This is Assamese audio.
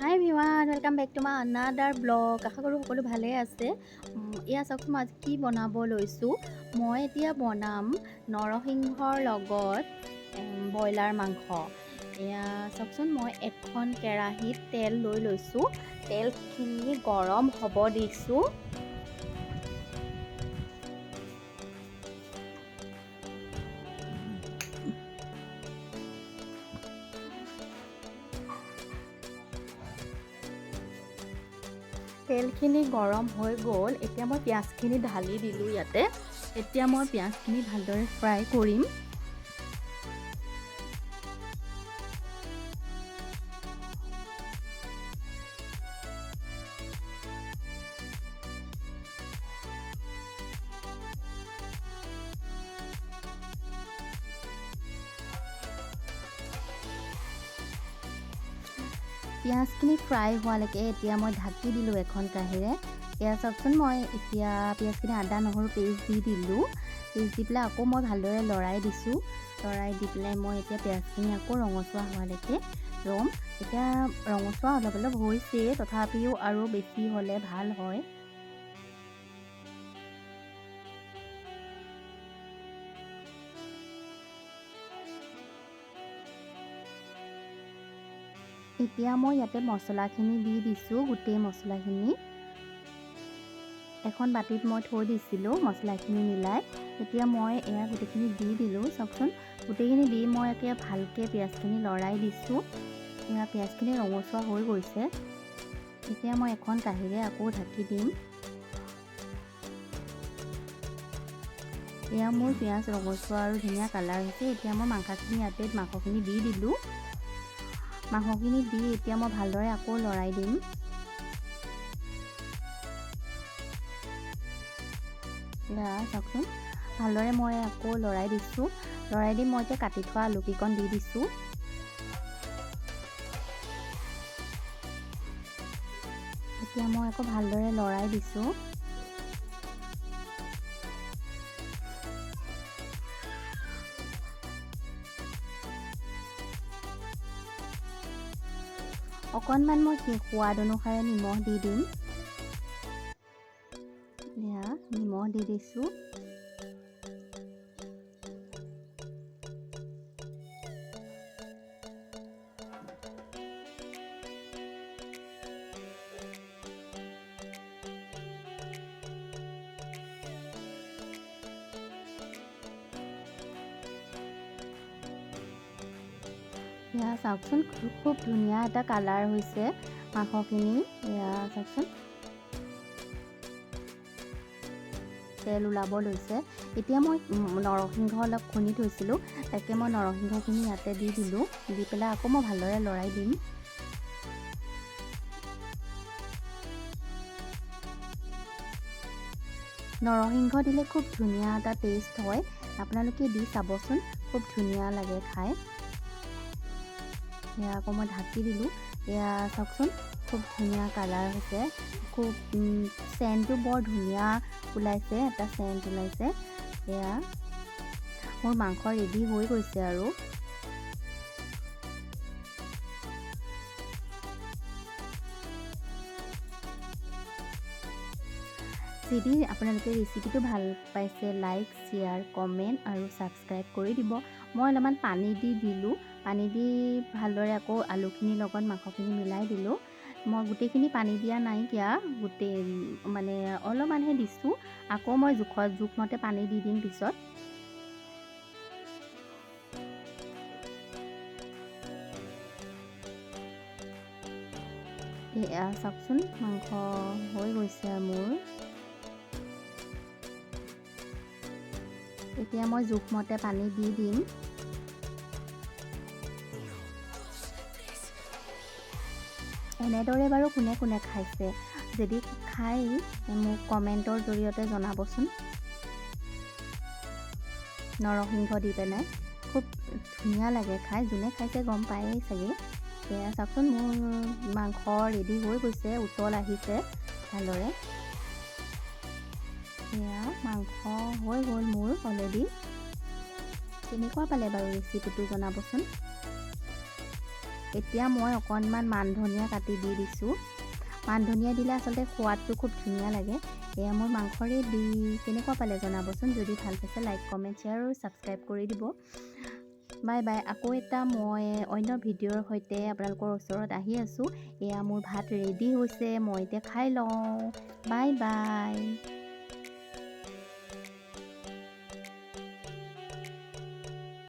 Hi everyone, welcome back to my another vlog. আশা কৰোঁ সকলো ভালেই আছে। এয়া চাওকচোন, মই আজি কি বনাব লৈছোঁ। মই এতিয়া বনাম নৰসিংহৰ লগত ব্ৰইলাৰ মাংস। এয়া চাওকচোন, মই এখন কেৰাহীত তেল লৈ লৈছোঁ। তেলখিনি গৰম হ'ব দিছোঁ। তেলখিনি গৰম হৈ গ'ল। এতিয়া মই পিঁয়াজখিনি ঢালি দিলোঁ ইয়াতে। এতিয়া মই পিঁয়াজখিনি ভালদৰে ফ্ৰাই কৰিম। পিঁয়াজখিনি ফ্ৰাই হোৱালৈকে এতিয়া মই ঢাকি দিলোঁ এখন কাঁহীৰে। এয়া চাওকচোন, মই এতিয়া পিঁয়াজখিনি আদা নহৰু পেষ্ট দি দিলোঁ। পেষ্ট দি পেলাই আকৌ মই ভালদৰে লৰাই দিছোঁ। লৰাই দি পেলাই মই এতিয়া পিঁয়াজখিনি আকৌ ৰঙচুৱা হোৱালৈকে ৰ'ম। এতিয়া ৰঙচুৱা অলপ অলপ হৈছে, তথাপিও আৰু বেছি হ'লে ভাল হয়। এতিয়া মই ইয়াতে মছলাখিনি দি দিছোঁ, গোটেই মছলাখিনি এখন বাতিত মই থৈ দিছিলোঁ মছলাখিনি মিলাই। এতিয়া মই এয়া গোটেইখিনি দি দিলোঁ। চাওকচোন, গোটেইখিনি দি মই এতিয়া ভালকৈ পিঁয়াজখিনি লৰাই দিছোঁ। এয়া পিঁয়াজখিনি ৰঙচুৱা হৈ গৈছে। এতিয়া মই এখন কাঁহীৰে আকৌ ঢাকি দিম। এয়া মোৰ পিঁয়াজ ৰঙচুৱা আৰু ধুনীয়া কালাৰ হৈছে। এতিয়া মই মাংসখিনি ইয়াতে মাংসখিনি দি দিলোঁ। মাংসখিনি দি এতিয়া মই ভালদৰে আকৌ লৰাই দিম। এয়া চাওকচোন, ভালদৰে মই আকৌ লৰাই দিছোঁ। লৰাই দি মই এতিয়া কাটি থোৱা আলুকেইকণ দি দিছোঁ। এতিয়া মই আকৌ ভালদৰে লৰাই দিছোঁ। অকণমান মই সোৱাদ অনুসাৰে নিমখ দি দিম। এয়া নিমখ দি দিছোঁ। এয়া চাওকচোন, খুব ধুনীয়া এটা কালাৰ হৈছে মাংসখিনি। এয়া চাওকচোন, তেল ওলাব লৈছে। এতিয়া মই নৰসিংহ অলপ খুন্দি থৈছিলোঁ, তাকে মই নৰসিংহখিনি ইয়াতে দি দিলোঁ। দি পেলাই আকৌ মই ভালদৰে লৰাই দিম। নৰসিংহ দিলে খুব ধুনীয়া এটা টেষ্ট হয়, আপোনালোকে দি চাবচোন, খুব ধুনীয়া লাগে খাই। এয়া আকৌ মই ঢাকি দিলোঁ। এয়া চাওকচোন, খুব ধুনীয়া কালাৰ হৈছে, খুব চেণ্টটো বৰ ধুনীয়া ওলাইছে, এটা চেণ্ট ওলাইছে। এয়া মোৰ মাংস ৰেডি হৈ গৈছে। আৰু যদি আপোনালোকে ৰেচিপিটো ভাল পাইছে, লাইক, শ্বেয়াৰ, কমেণ্ট আৰু ছাবস্ক্ৰাইব কৰি দিব। মই অলপমান পানী দি দিলোঁ। পানী দি ভালদৰে আকৌ আলুখিনিৰ লগত মাংসখিনি মিলাই দিলোঁ। মই গোটেইখিনি পানী দিয়া নাইকিয়া, গোটেই মানে অলপমানহে দিছোঁ। আকৌ মই জোখমতে পানী দি দিম পিছত। এয়া চাওকচোন, মাংস হৈ গৈছে মোৰ। এতিয়া মই জোখমতে পানী দি দিম। এনেদৰে বাৰু কোনে কোনে খাইছে, যদি খাই মোক কমেণ্টৰ জৰিয়তে জনাবচোন। নৰসিংহ দি পেলাই খুব ধুনীয়া লাগে খাই, যোনে খাইছে গম পায়েই চাগে। এয়া চাওকচোন, মোৰ মাংস ৰেডি হৈ গৈছে, উতল আহিছে ভালদৰে। এয়া মাংস হৈ গ'ল মোৰ অলৰেডি। কেনেকুৱা পালে বাৰু ৰেচিপিটো জনাবচোন। এতিয়া মই অকণমান মান ধনিয়া কাটি দি দিছোঁ। মান ধনিয়া দিলে আচলতে সোৱাদটো খুব ধুনীয়া লাগে। এয়া মোৰ মাংস ৰেডি। কেনেকুৱা পালে জনাবচোন। যদি ভাল পাইছে, লাইক, কমেণ্ট, শ্বেয়াৰ আৰু ছাবস্ক্ৰাইব কৰি দিব। Bye bye. আকৌ এটা মই অন্য ভিডিঅ'ৰ সৈতে আপোনালোকৰ ওচৰত আহি আছোঁ। এয়া মোৰ ভাত ৰেডি হৈছে, মই এতিয়া খাই লওঁ। Bye bye.